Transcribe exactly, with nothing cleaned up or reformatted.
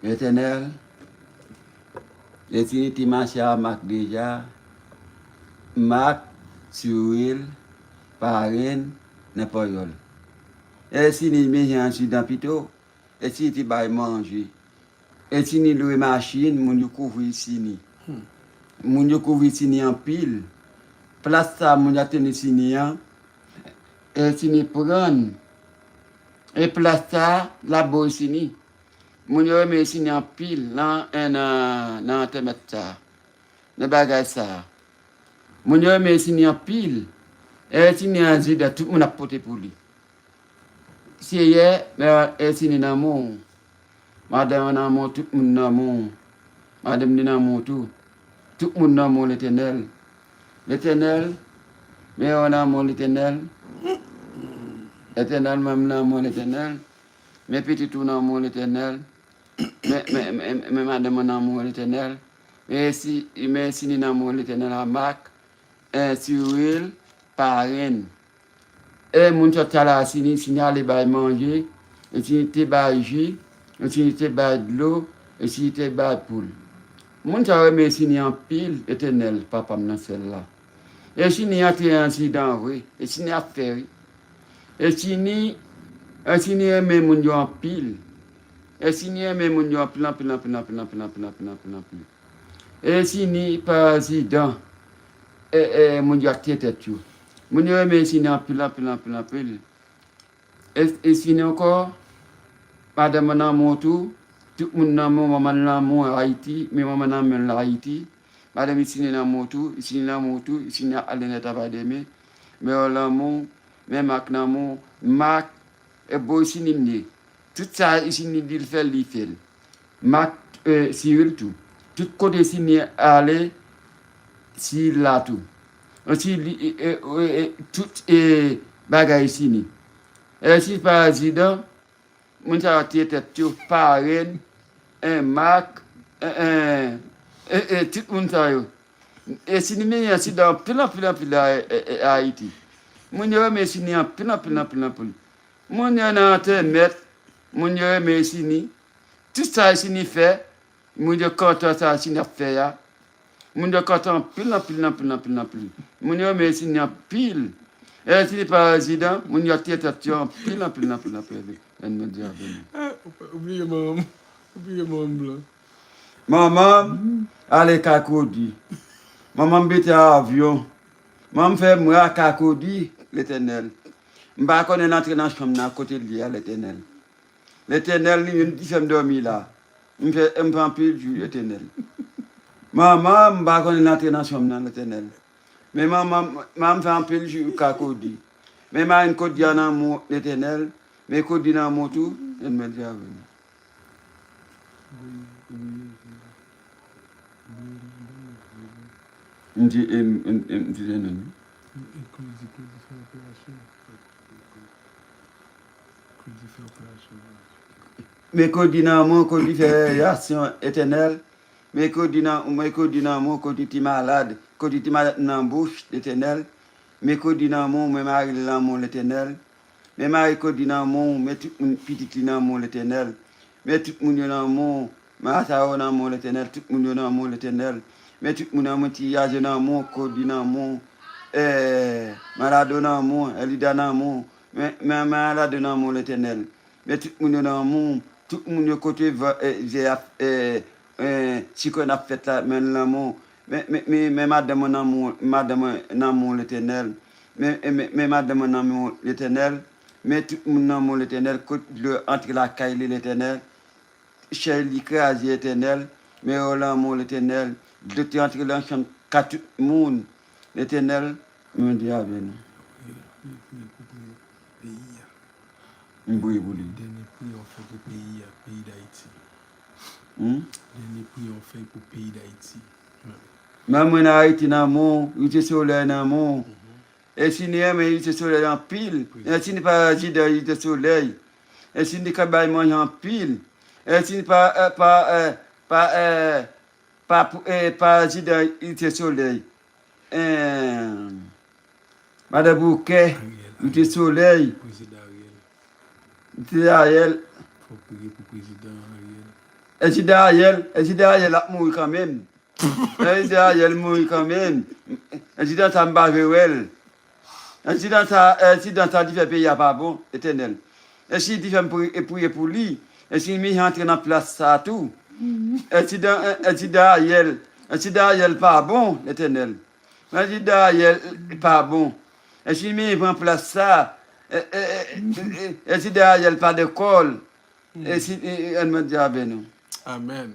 Letènèl, Etini te mache a Mak deja, Mak, Siril, Parenn, nan Panyòl. Etini bezwen ansidan pito, Etini te bay manje. Etini lwe machin, moun yo kouvri Etini. Moun yo kouvri Etini anpil. Plas sa moun yo ap teni Etini an, Etini pran. E plas sa, l ap bo Etini. Moun yo renmen Etini anpil nan, nan, nan entèmèt sa, nan bagay sa. Moun yo renmen Etini anpil. E Etini anzidan, tout moun ap pote pou li. Seyè, men Etini nan men w. Madanm nan men w, tout moun nan men w. Madanm li nan men w tou. Tout moun nan men w, Letènèl. Letènèl, men yo nan men w, Letènèl. Letènèl, men m nan men w, Letènèl. Men pitit ou nan men w, Letènèl. Men, men, men, men madanm mwen nan men w, Letènèl. Men si, men Etini nan men w, Letènèl, a Mak, en, Siril, Parenn. E moun sa t la a Etini, Etini ale bay manje, Etini te bay ji, Etini te bay dlo, Etini te bay poul. Moun sa yo renmen Etini anpil, Letènèl, Papa m nan syèl la. Etini antre ansidan vre, Etini ap fè wi. Etini, Etini renmen moun yo anpil. Etini renmen moun yo anpil, anpil, anpil. Etini pa ansidan, e, e, moun yo ap tiye tèt yo. Moun yo renmen Etini anpil, anpil, anpil, anpil. E, Etini ankò, madanm nan men w tou, tout moun nan men w, manman nan men w Ayiti, men manman nan men l Ayiti. Madanm Etini nan men w tou, Etini nan men w tou, Etini ap ale nan travay demen. Men yo nan men w, men Mak nan men w, Mak, e bo Etini m ye. Tout sa Etini di l fè, li fè l. Mak, e, Siril tou. Tout kote Etini ale, Siril la tou. Etini, e, e, e, e, tout, e, bagay Etini. Etini pa ansidan, moun sa yo tiye tèt yo, Parenn, en, Mak, en, en, e, e, tout moun sa yo. Etini menm ansidan anpil, anpil, anpil a, e, e, Ayiti. Moun yo renmen Etini anpil, anpil, anpil, anpil. Moun yo nan entèmèt, moun yo renmen Etini. Tout sa Etini fè, moun yo kontan sa Etini ap fè a. Moun yo kontan anpil, anpil, anpil, anpil, anpil. Moun yo renmen Etini anpil. E Etini pa ansidan, moun yo tiye tèt yo anpil, anpil, anpil, anpil. Bondye beni. Ah, ou pa, ou bliye manman m. Ou bliye manman m blan. Manman m ale Kakodi. Manman m pete avyon. Manman m fè mwa Kakodi, Letènèl. M pa konnen l antre nan chanm nan kote l ye a, Letènèl. Letènèl, li menm ki fè m dòmi la. M fè, m fè anpil jou, Letènèl. Manman m, m pa konnen l antre nan chanm nan, Letènèl. Men manman m, manman m fè anpil jou Kakodi. Men marenn Kodi a nan men w, Letènèl. Men Kodi nan men w tou, Letènèl te avè nou. M di, m, m, m, m di, non, non. Kodi fè operasyon. Kodi fè operasyon. Men Kodi nan men w, Kodi fè operasyon, Letènèl. Men Kodi nan, men Kodi nan men w, Kodi te malad. Kodi te malad nan bouch, Letènèl. Men Kodi nan men w, men mari l nan men w, Letènèl. Men mari Kodi nan men w, men tout moun, pitit li nan men w, Letènèl. Men tout moun yo nan men w, Marasa yo nan men w, Letènèl, tout moun yo nan men w, Letènèl. Men tout moun nan men w, Tiyaz yo nan men w, Kodi nan men w, eh, Malado nan men w, Elida nan men w. Men, men, men Malado nan men w, Letènèl. Men tout moun yo nan men w, tout moun yo kote vè, eh, zè ap, eh, eh, siklòn ap fèt la, men l nan men w. Men, men, men, men madanm mwen nan men w, madanm mwen nan men w, Letènèl. Men, men, men madanm mwen nan men w, Letènèl. Men tout moun nan men w, Letènèl. Kot dlo antre lakay li, Letènèl. Chèz li kraze, Letènèl. Men yo nan men w, Letènèl. Dlo te antre nan chanm ka tout moun, Letènèl. Bondye avè nou. Priye, priye, priye pou, priye peyi a. M priye pou li. Dènye priyè w fè pou peyi a, peyi Dayiti. Hmm? Dènye priyè w fè pou peyi Dayiti. Manman mwen Ayiti nan men w, Rite Solèy nan men w. Etini renmen Rite Solèy anpil. Etini pa ajidan Rite Solèy. Etini ka bay manje anpil. Etini pa, eh, pa, eh, pa, eh, pa, eh, pa ajidan Rite Solèy. Eh, Madan Boukè, Ariel, Rite Solèy. Prezidan Ariel. Rite Ariel. Fò priye pou prezidan Ariel. Ensidan Ariel, ensidan Ariel ap mouri kanmenm. Ensidan Ariel mouri kanmenm. Ensidan sa m pa vle wè l. Ensidan sa, ensidan sa di fè peyi a pa bon, Letènèl. Ensi di fè m pri- priye pou li. Ensi mi antre nan plas sa tou. Ensidan, ensidan Ariel, ensidan Ariel pa bon, Letènèl. Ensidan Ariel pa bon. Ensi mi pran plas sa. Ensidan Ariel pa de kòl. Ensi, ann mande avè nou. Amen.